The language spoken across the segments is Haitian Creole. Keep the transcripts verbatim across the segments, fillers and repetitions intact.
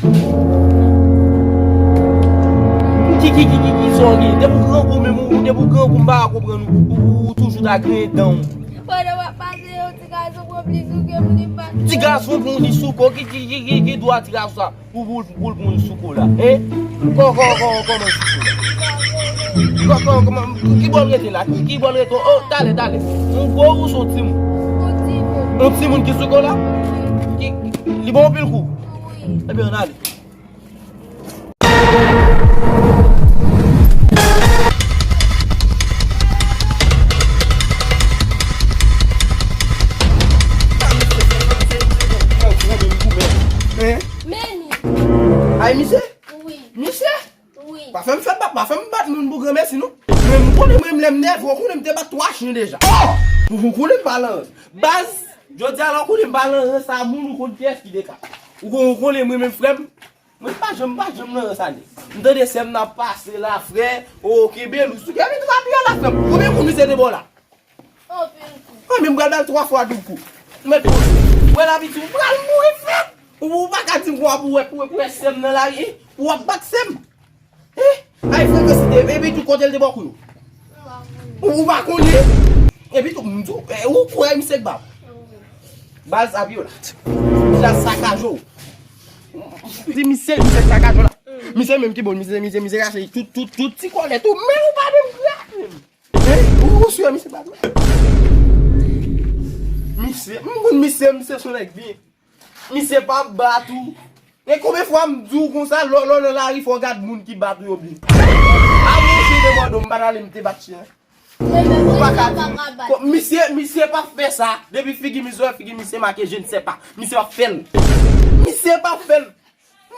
Ki, ki, ki, ki, ki sa w gen? Depi w grangou menm, ou, depi w grangou, m pa ka konprann ou, ou, ou, ou toujou ta griyen dan w. Pandan w ap pase, yon ti gason pran plis sou ke m, li pa. Ti gason pran li sou ko, ki, ki, ki, ki, ki dwa ti gason sa? Pou, pou, pou l pran sou ko la, hein? Kò, kò, kò, kòman sou ko la? Kò, kò, kòman, ki bò l rete la? Ki, ki bò l rete? Oh, talè, talè. Yon gwo ou se yon timoun? Yon timoun. Yon timoun ki sou ko la? Ki, ki, li bon anpil kou? Wi. Ebyen, ann ale. Hein? Men li. Ay, misye? Wi. Misye? Wi. Pa fè m fè, pa, pa fè m bat moun pou granmèsi, non. Men m konnen mwen, lè m nève, ou konnen m te bat twa chen deja. Oh! Ou, ou konnen m pa lan rans. Baz, jodi a la, ou konnen m pa lan rans a moun, ou konn kiyès ki te ka. Ou kon-, ou konnen mwen menm, frè m, mwen pa janm, pa janm lan rans a nèg. M tande sè m nan pase la, frè, o, kenbe l, ou sou, kenbe twa pye la, frè m. Konbyen kou misye te ba w la? Anpil kou. Mwen menm pral ba l twa fwa doub kou. Mwen tou, mwen la piti, ou pral mouri frè. Ou, ou pa ka di m kwa pou wè, pou wè, pou wè sè m nan lari, pou w ap bat sè m. Eh, ay frekansite, epi tou kote l te ba w kou yo. Ou, ou pa konnen. Epi tou, m di w, eh, ou kwè misye k ba w. Baz a vyolat. Misye ap sakaje w. Di misye, misye k sakaje w la. Misye menm ki bon, misye, misye, misye rache tout, tout, tout ti kòlèt ou, men ou pa menm grape menm. Hein? Ou, ou sou misye bat mwen? Misye, m konn misye, misye se yon nèg byen. Misye p ap bat ou. E konbyen fwa m di w konsa, lè, lè w nan lari, fò w gad moun ki bat ou yo byen. Avan w jete mòde w, m pa t ale, m te bat chen. Ou pa ka di m. Misye, misye p ap fè sa. Depi figi misye, figi misye make je ne sais pas. Misye p ap fè l. Misye p ap fè l.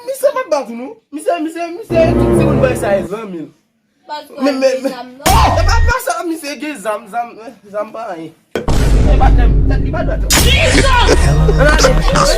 Misye p ap bat ou non. Misye, misye, misye, tout timoun bay sa e zanmi l. Men, men, men. E pa, pa sa, misye gen zam, zam, eh, zam pa anyen. E pa tèm, tèt li pa dwat non. Ann ale.